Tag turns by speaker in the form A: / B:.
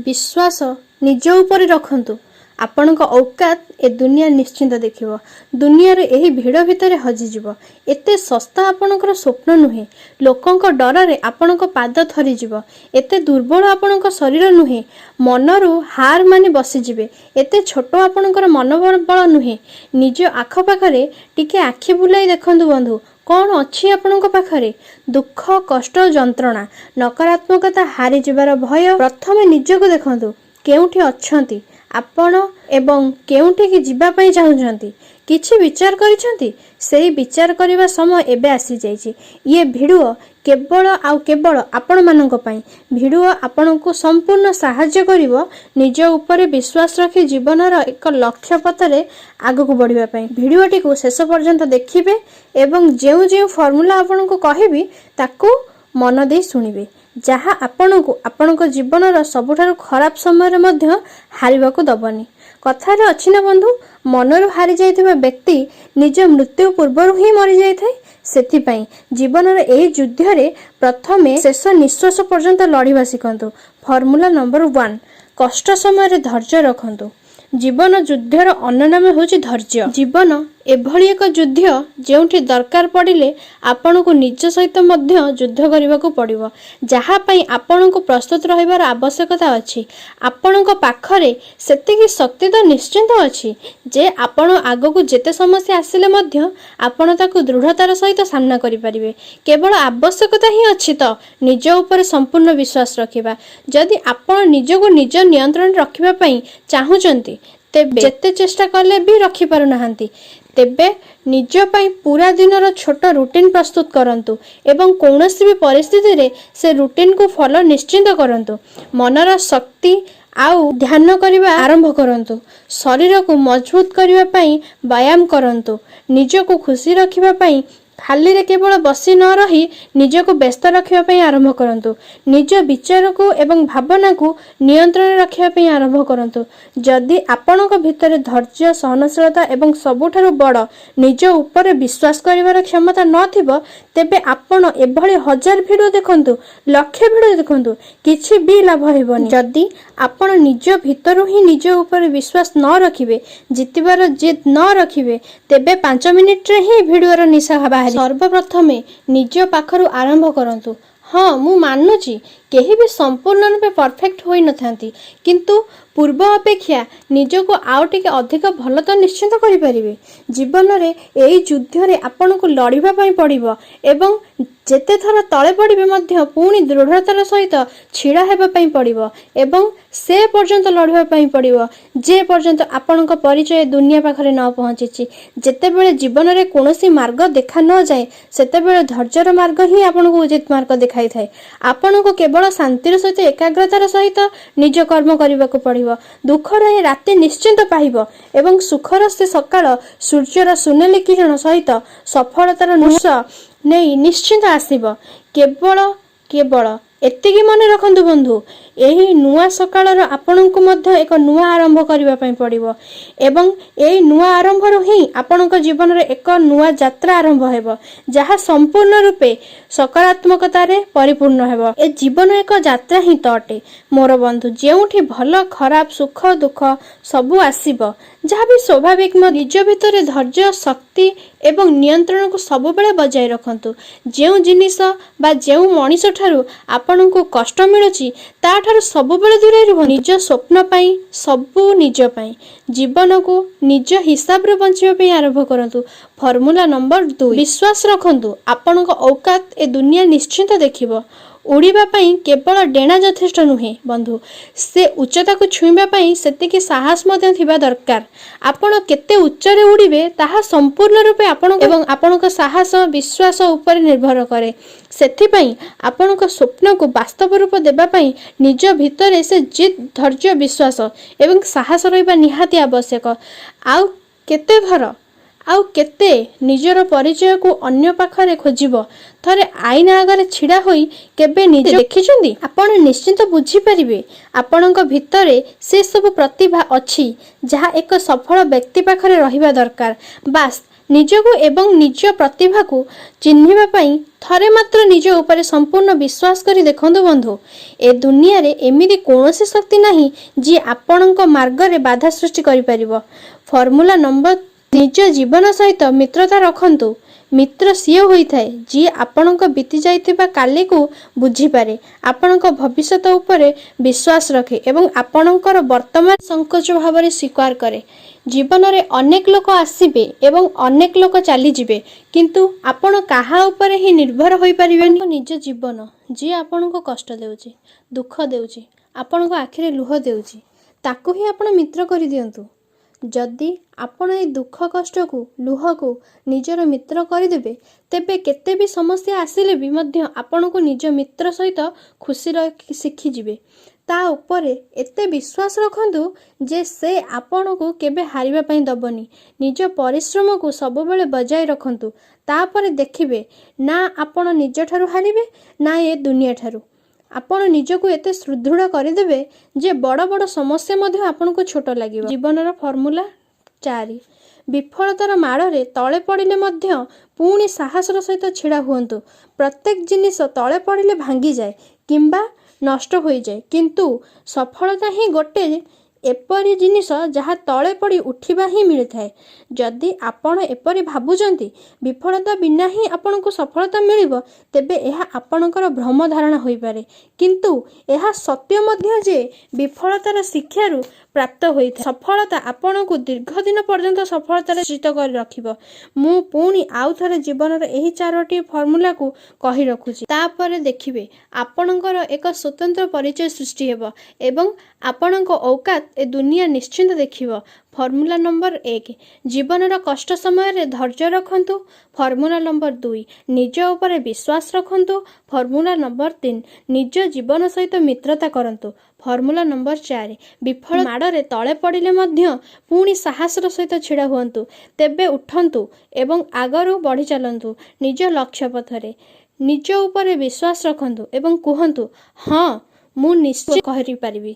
A: ବିଶ୍ୱାସ ନିଜ ଉପରେ ରଖନ୍ତୁ, ଆପଣଙ୍କ ଔକାତ ଏ ଦୁନିଆ ନିଶ୍ଚିନ୍ତ ଦେଖିବ। ଦୁନିଆର ଏହି ଭିଡ଼ ଭିତରେ ହଜିଯିବ। ଏତେ ଶସ୍ତା ଆପଣଙ୍କର ସ୍ୱପ୍ନ ନୁହେଁ। ଲୋକଙ୍କ ଡରରେ ଆପଣଙ୍କ ପାଦ ଥରିଯିବ। ଏତେ ଦୁର୍ବଳ ଆପଣଙ୍କ ଶରୀର ନୁହେଁ। ମନରୁ ହାର ମାନି ବସିଯିବେ। ଏତେ ଛୋଟ ଆପଣଙ୍କର ମନୋବଳ ନୁହେଁ। ନିଜ ଆଖପାଖରେ ଟିକେ ଆଖି ବୁଲାଇ ଦେଖନ୍ତୁ ବନ୍ଧୁ, କ'ଣ ଅଛି ଆପଣଙ୍କ ପାଖରେ? ଦୁଃଖ, କଷ୍ଟ, ଯନ୍ତ୍ରଣା, ନକାରାତ୍ମକତା, ହାରିଯିବାର ଭୟ। ପ୍ରଥମେ ନିଜକୁ ଦେଖନ୍ତୁ, କେଉଁଠି ଅଛନ୍ତି ଆପଣ ଏବଂ କେଉଁଠିକି ଯିବା ପାଇଁ ଚାହୁଁଛନ୍ତି। କିଛି ବିଚାର କରିଛନ୍ତି? ସେଇ ବିଚାର କରିବା ସମୟ ଏବେ ଆସିଯାଇଛି। ଇଏ ଭିଡ଼ିଓ କେବଳ ଆଉ କେବଳ ଆପଣମାନଙ୍କ ପାଇଁ। ଭିଡ଼ିଓ ଆପଣଙ୍କୁ ସମ୍ପୂର୍ଣ୍ଣ ସାହାଯ୍ୟ କରିବ ନିଜ ଉପରେ ବିଶ୍ୱାସ ରଖି ଜୀବନର ଏକ ଲକ୍ଷ୍ୟ ପଥରେ ଆଗକୁ ବଢ଼ିବା ପାଇଁ। ଭିଡ଼ିଓଟିକୁ ଶେଷ ପର୍ଯ୍ୟନ୍ତ ଦେଖିବେ ଏବଂ ଯେଉଁ ଯେଉଁ ଫର୍ମୁଲା ଆପଣଙ୍କୁ କହିବି, ତାକୁ ମନ ଦେଇ ଶୁଣିବେ, ଯାହା ଆପଣଙ୍କୁ ଆପଣଙ୍କ ଜୀବନର ସବୁଠାରୁ ଖରାପ ସମୟରେ ମଧ୍ୟ ହାରିବାକୁ ଦବନି। କଥାରେ ଅଛି ନା ବନ୍ଧୁ, ମନରୁ ହାରିଯାଇଥିବା ବ୍ୟକ୍ତି ନିଜ ମୃତ୍ୟୁ ପୂର୍ବରୁ ହିଁ ମରିଯାଇଥାଏ। ସେଥିପାଇଁ ଜୀବନର ଏହି ଯୁଦ୍ଧରେ ପ୍ରଥମେ ଶେଷ ନିଶ୍ୱାସ ପର୍ଯ୍ୟନ୍ତ ଲଢ଼ିବା ଶିଖନ୍ତୁ। ଫର୍ମୁଲା ନମ୍ବର 1, କଷ୍ଟ ସମୟରେ ଧୈର୍ଯ୍ୟ ରଖନ୍ତୁ। ଜୀବନ ଯୁଦ୍ଧର ଅନ୍ୟ ନାମ ହେଉଛି ଧୈର୍ଯ୍ୟ। ଜୀବନ ଏଭଳି ଏକ ଯୁଦ୍ଧ, ଯେଉଁଠି ଦରକାର ପଡ଼ିଲେ ଆପଣଙ୍କୁ ନିଜ ସହିତ ମଧ୍ୟ ଯୁଦ୍ଧ କରିବାକୁ ପଡ଼ିବ, ଯାହା ପାଇଁ ଆପଣଙ୍କୁ ପ୍ରସ୍ତୁତ ରହିବାର ଆବଶ୍ୟକତା ଅଛି। ଆପଣଙ୍କ ପାଖରେ ସେତିକି ଶକ୍ତି ତ ନିଶ୍ଚିନ୍ତ ଅଛି ଯେ ଆପଣ ଆଗକୁ ଯେତେ ସମସ୍ୟା ଆସିଲେ ମଧ୍ୟ ଆପଣ ତାକୁ ଦୃଢ଼ତାର ସହିତ ସାମ୍ନା କରିପାରିବେ। କେବଳ ଆବଶ୍ୟକତା ହିଁ ଅଛି ତ ନିଜ ଉପରେ ସମ୍ପୂର୍ଣ୍ଣ ବିଶ୍ୱାସ ରଖିବା। ଯଦି ଆପଣ ନିଜକୁ ନିଜ ନିୟନ୍ତ୍ରଣରେ ରଖିବା ପାଇଁ ଚାହୁଁଛନ୍ତି, ତେବେ ଯେତେ ଚେଷ୍ଟା କଲେ ବି ରଖିପାରୁନାହାନ୍ତି, ତେବେ ନିଜ ପାଇଁ ପୁରା ଦିନର ଛୋଟ ରୁଟିନ୍ ପ୍ରସ୍ତୁତ କରନ୍ତୁ ଏବଂ କୌଣସି ବି ପରିସ୍ଥିତିରେ ସେ ରୁଟିନ୍କୁ ଫଲୋ ନିଶ୍ଚିନ୍ତ କରନ୍ତୁ। ମନର ଶକ୍ତି ଆଉ ଧ୍ୟାନ କରିବା ଆରମ୍ଭ କରନ୍ତୁ। ଶରୀରକୁ ମଜବୁତ କରିବା ପାଇଁ ବ୍ୟାୟାମ କରନ୍ତୁ। ନିଜକୁ ଖୁସି ରଖିବା ପାଇଁ ଖାଲିରେ କେବଳ ବସି ନ ରହି ନିଜକୁ ବ୍ୟସ୍ତ ରଖିବା ପାଇଁ ଆରମ୍ଭ କରନ୍ତୁ। ନିଜ ବିଚାରକୁ ଏବଂ ଭାବନାକୁ ନିୟନ୍ତ୍ରଣରେ ରଖିବା ପାଇଁ ଆରମ୍ଭ କରନ୍ତୁ। ଯଦି ଆପଣଙ୍କ ଭିତରେ ଧୈର୍ଯ୍ୟ, ସହନଶୀଳତା ଏବଂ ସବୁଠାରୁ ବଡ଼ ନିଜ ଉପରେ ବିଶ୍ୱାସ କରିବାର କ୍ଷମତା ନଥିବ, ତେବେ ଆପଣ ଏଭଳି ହଜାର ଭିଡ଼ିଓ ଦେଖନ୍ତୁ, ଲକ୍ଷେ ଭିଡ଼ିଓ ଦେଖନ୍ତୁ, କିଛି ବି ଲାଭ ହେବନି। ଯଦି ଆପଣ ନିଜ ଭିତରୁ ହିଁ ନିଜ ଉପରେ ବିଶ୍ୱାସ ନ ରଖିବେ, ଜିତିବାର ଜିଦ୍ ନ ରଖିବେ, ତେବେ 5 ମିନିଟରେ ହିଁ ଭିଡ଼ିଓର ନିଶା ବାହାରି। ସର୍ବପ୍ରଥମେ ନିଜ ପାଖରୁ ଆରମ୍ଭ କରନ୍ତୁ। ହଁ, ମୁଁ ମାନୁଛି, କେହି ବି ସମ୍ପୂର୍ଣ୍ଣ ରୂପେ ପରଫେକ୍ଟ ହୋଇନଥାନ୍ତି, କିନ୍ତୁ ପୂର୍ବ ଅପେକ୍ଷା ନିଜକୁ ଆଉ ଟିକେ ଅଧିକ ଭଲ ତ ନିଶ୍ଚିନ୍ତ କରିପାରିବେ। ଜୀବନରେ ଏଇ ଯୁଦ୍ଧରେ ଆପଣଙ୍କୁ ଲଢ଼ିବା ପାଇଁ ପଡ଼ିବ ଏବଂ ଯେତେ ଥର ତଳେ ପଡ଼ିବେ ମଧ୍ୟ ପୁଣି ଦୃଢ଼ତାର ସହିତ ଛିଡ଼ା ହେବା ପାଇଁ ପଡ଼ିବ ଏବଂ ସେ ପର୍ଯ୍ୟନ୍ତ ଲଢ଼ିବା ପାଇଁ ପଡ଼ିବ, ଯେ ପର୍ଯ୍ୟନ୍ତ ଆପଣଙ୍କ ପରିଚୟ ଦୁନିଆ ପାଖରେ ନ ପହଞ୍ଚିଛି। ଯେତେବେଳେ ଜୀବନରେ କୌଣସି ମାର୍ଗ ଦେଖା ନ ଯାଏ, ସେତେବେଳେ ଧୈର୍ଯ୍ୟର ମାର୍ଗ ହିଁ ଆପଣଙ୍କୁ ଉଚିତ ମାର୍ଗ ଦେଖାଇଥାଏ। ଆପଣଙ୍କୁ କେବଳ ଶାନ୍ତିର ସହିତ, ଏକାଗ୍ରତାର ସହିତ ନିଜ କର୍ମ କରିବାକୁ ପଡ଼ିବ। ଦୁଃଖର ଏ ରାତି ନିଶ୍ଚିନ୍ତ ପାହିବ ଏବଂ ସୁଖର ସେ ସକାଳ ସୂର୍ଯ୍ୟର ସୁନେଲି କିରଣ ସହିତ ସଫଳତାର ନୂଆ ନେଇ ନିଶ୍ଚିନ୍ତ ଆସିବ। କେବଳ କେବଳ ଏତିକି ମନେ ରଖନ୍ତୁ ବନ୍ଧୁ, ଏହି ନୂଆ ସକାଳର ଆପଣଙ୍କୁ ମଧ୍ୟ ଏକ ନୂଆ ଆରମ୍ଭ କରିବା ପାଇଁ ପଡ଼ିବ ଏବଂ ଏଇ ନୂଆ ଆରମ୍ଭରୁ ହିଁ ଆପଣଙ୍କ ଜୀବନରେ ଏକ ନୂଆ ଯାତ୍ରା ଆରମ୍ଭ ହେବ, ଯାହା ସମ୍ପୂର୍ଣ୍ଣ ରୂପେ ସକାରାତ୍ମକତାରେ ପରିପୂର୍ଣ୍ଣ ହେବ। ଏ ଜୀବନ ଏକ ଯାତ୍ରା ହିଁ ତ ଅଟେ ମୋର ବନ୍ଧୁ, ଯେଉଁଠି ଭଲ, ଖରାପ, ସୁଖ, ଦୁଃଖ ସବୁ ଆସିବ, ଯାହା ବି ସ୍ୱାଭାବିକ। ନିଜ ଭିତରେ ଧୈର୍ଯ୍ୟ, ଶକ୍ତି ଏବଂ ନିୟନ୍ତ୍ରଣକୁ ସବୁବେଳେ ବଜାୟ ରଖନ୍ତୁ। ଯେଉଁ ଜିନିଷ ବା ଯେଉଁ ମଣିଷ ଠାରୁ ଆପଣଙ୍କୁ କଷ୍ଟ ମିଳୁଛି, ତାଠାରୁ ସବୁବେଳେ ଦୂରେଇ ରୁହନ୍ତୁ। ନିଜ ସ୍ୱପ୍ନ ପାଇଁ, ସବୁ ନିଜ ପାଇଁ, ଜୀବନକୁ ନିଜ ହିସାବରେ ବଞ୍ଚିବା ପାଇଁ ଆରମ୍ଭ କରନ୍ତୁ। ଫର୍ମୁଲା ନମ୍ବର 2, ବିଶ୍ୱାସ ରଖନ୍ତୁ, ଆପଣଙ୍କ ଔକାତ ଏ ଦୁନିଆ ନିଶ୍ଚିନ୍ତ ଦେଖିବ। ଉଡ଼ିବା ପାଇଁ କେବଳ ଡେଣା ଯଥେଷ୍ଟ ନୁହେଁ ବନ୍ଧୁ, ସେ ଉଚ୍ଚତାକୁ ଛୁଇଁବା ପାଇଁ ସେତିକି ସାହସ ମଧ୍ୟ ଥିବା ଦରକାର। ଆପଣ କେତେ ଉଚ୍ଚରେ ଉଡ଼ିବେ, ତାହା ସମ୍ପୂର୍ଣ୍ଣ ରୂପେ ଆପଣ ଏବଂ ଆପଣଙ୍କ ସାହସ, ବିଶ୍ୱାସ ଉପରେ ନିର୍ଭର କରେ। ସେଥିପାଇଁ ଆପଣଙ୍କ ସ୍ୱପ୍ନକୁ ବାସ୍ତବ ରୂପ ଦେବା ପାଇଁ ନିଜ ଭିତରେ ସେ ଜିଦ୍, ଧୈର୍ଯ୍ୟ, ବିଶ୍ୱାସ ଏବଂ ସାହସ ରହିବା ନିହାତି ଆବଶ୍ୟକ। ଆଉ କେତେ ଥର, ଆଉ କେତେ ନିଜର ପରିଚୟକୁ ଅନ୍ୟ ପାଖରେ ଖୋଜିବ? ଥରେ ଆଇନା ଆଗରେ ଛିଡ଼ା ହୋଇ କେବେ ନିଜେ ଦେଖିଛନ୍ତି? ଆପଣ ନିଶ୍ଚିନ୍ତ ବୁଝିପାରିବେ, ଆପଣଙ୍କ ଭିତରେ ସେ ସବୁ ପ୍ରତିଭା ଅଛି, ଯାହା ଏକ ସଫଳ ବ୍ୟକ୍ତି ପାଖରେ ରହିବା ଦରକାର। ବାସ୍, ନିଜକୁ ଏବଂ ନିଜ ପ୍ରତିଭାକୁ ଚିହ୍ନିବା ପାଇଁ ଥରେ ମାତ୍ର ନିଜ ଉପରେ ସମ୍ପୂର୍ଣ୍ଣ ବିଶ୍ୱାସ କରି ଦେଖନ୍ତୁ ବନ୍ଧୁ। ଏ ଦୁନିଆରେ ଏମିତି କୌଣସି ଶକ୍ତି ନାହିଁ, ଯିଏ ଆପଣଙ୍କ ମାର୍ଗରେ ବାଧା ସୃଷ୍ଟି କରିପାରିବ। ଫର୍ମୁଲା ନମ୍ବର, ନିଜ ଜୀବନ ସହିତ ମିତ୍ରତା ରଖନ୍ତୁ। ମିତ୍ର ସିଏ ହୋଇଥାଏ, ଯିଏ ଆପଣଙ୍କ ବିତି ଯାଇଥିବା କାଲିକୁ ବୁଝିପାରେ, ଆପଣଙ୍କ ଭବିଷ୍ୟତ ଉପରେ ବିଶ୍ୱାସ ରଖେ ଏବଂ ଆପଣଙ୍କର ବର୍ତ୍ତମାନ ସଂକୋଚ ଭାବରେ ସ୍ୱୀକାର କରେ। ଜୀବନରେ ଅନେକ ଲୋକ ଆସିବେ ଏବଂ ଅନେକ ଲୋକ ଚାଲିଯିବେ, କିନ୍ତୁ ଆପଣ କାହା ଉପରେ ହିଁ ନିର୍ଭର ହୋଇପାରିବେନି। ନିଜ ଜୀବନ ଯିଏ ଆପଣଙ୍କୁ କଷ୍ଟ ଦେଉଛି, ଦୁଃଖ ଦେଉଛି, ଆପଣଙ୍କ ଆଖିରେ ଲୁହ ଦେଉଛି, ତାକୁ ହିଁ ଆପଣ ମିତ୍ର କରିଦିଅନ୍ତୁ। ଯଦି ଆପଣ ଏଇ ଦୁଃଖ, କଷ୍ଟକୁ, ଲୁହକୁ ନିଜର ମିତ୍ର କରିଦେବେ, ତେବେ କେତେ ବି ସମସ୍ୟା ଆସିଲେ ବି ମଧ୍ୟ ଆପଣଙ୍କୁ ନିଜ ମିତ୍ର ସହିତ ଖୁସି ରଖି ଶିଖିଯିବେ। ତା ଉପରେ ଏତେ ବିଶ୍ୱାସ ରଖନ୍ତୁ ଯେ ସେ ଆପଣଙ୍କୁ କେବେ ହାରିବା ପାଇଁ ଦେବନି। ନିଜ ପରିଶ୍ରମକୁ ସବୁବେଳେ ବଜାୟ ରଖନ୍ତୁ। ତାପରେ ଦେଖିବେ, ନା ଆପଣ ନିଜଠାରୁ ହାରିବେ, ନା ଏ ଦୁନିଆଠାରୁ। ଆପଣ ନିଜକୁ ଏତେ ସୁଦୃଢ଼ କରିଦେବେ ଯେ ବଡ଼ ବଡ଼ ସମସ୍ୟା ମଧ୍ୟ ଆପଣଙ୍କୁ ଛୋଟ ଲାଗିବ। ଜୀବନର ଫର୍ମୁଲା 4, ବିଫଳତାର ମାଡ଼ରେ ତଳେ ପଡ଼ିଲେ ମଧ୍ୟ ପୁଣି ସାହସର ସହିତ ଛିଡ଼ା ହୁଅନ୍ତୁ। ପ୍ରତ୍ୟେକ ଜିନିଷ ତଳେ ପଡ଼ିଲେ ଭାଙ୍ଗିଯାଏ କିମ୍ବା ନଷ୍ଟ ହୋଇଯାଏ, କିନ୍ତୁ ସଫଳତା ହିଁ ଗୋଟେ ଏପରି ଜିନିଷ, ଯାହା ତଳେ ପଡ଼ି ଉଠିବା ହିଁ ମିଳିଥାଏ। ଯଦି ଆପଣ ଏପରି ଭାବୁଛନ୍ତି, ବିଫଳତା ବିନା ହିଁ ଆପଣଙ୍କୁ ସଫଳତା ମିଳିବ, ତେବେ ଏହା ଆପଣଙ୍କର ଭ୍ରମ ଧାରଣା ହୋଇପାରେ। କିନ୍ତୁ ଏହା ସତ୍ୟ ମଧ୍ୟ ଯେ ବିଫଳତାର ଶିକ୍ଷାରୁ ପ୍ରାପ୍ତ ହୋଇଥାଏ ସଫଳତା ଆପଣଙ୍କୁ ଦୀର୍ଘ ଦିନ ପର୍ଯ୍ୟନ୍ତ ସଫଳତାରେ ନିଶ୍ଚିତ କରି ରଖିବ। ମୁଁ ପୁଣି ଆଉ ଥରେ ଜୀବନର ଏହି ଚାରୋଟି ଫର୍ମୁଲାକୁ କହି ରଖୁଛି। ତାପରେ ଦେଖିବେ, ଆପଣଙ୍କର ଏକ ସ୍ୱତନ୍ତ୍ର ପରିଚୟ ସୃଷ୍ଟି ହେବ ଏବଂ ଆପଣଙ୍କ ଔକାତ ଏ ଦୁନିଆ ନିଶ୍ଚିନ୍ତ ଦେଖିବ। ଫର୍ମୁଲା ନମ୍ବର 1, ଜୀବନର କଷ୍ଟ ସମୟରେ ଧୈର୍ଯ୍ୟ ରଖନ୍ତୁ। ଫର୍ମୁଲା ନମ୍ବର 2, ନିଜ ଉପରେ ବିଶ୍ୱାସ ରଖନ୍ତୁ। ଫର୍ମୁଲା ନମ୍ବର 3, ନିଜ ଜୀବନ ସହିତ ମିତ୍ରତା କରନ୍ତୁ। ଫର୍ମୁଲା ନମ୍ବର 4, ବିଫଳ ମାଡ଼ରେ ତଳେ ପଡ଼ିଲେ ମଧ୍ୟ ପୁଣି ସାହସର ସହିତ ଛିଡ଼ା ହୁଅନ୍ତୁ। ତେବେ ଉଠନ୍ତୁ ଏବଂ ଆଗରୁ ବଢ଼ି ଚାଲନ୍ତୁ ନିଜ ଲକ୍ଷ୍ୟ ପଥରେ। ନିଜ ଉପରେ ବିଶ୍ୱାସ ରଖନ୍ତୁ ଏବଂ କୁହନ୍ତୁ, "ହଁ, ମୁଁ ନିଶ୍ଚୟ କରିପାରିବି।"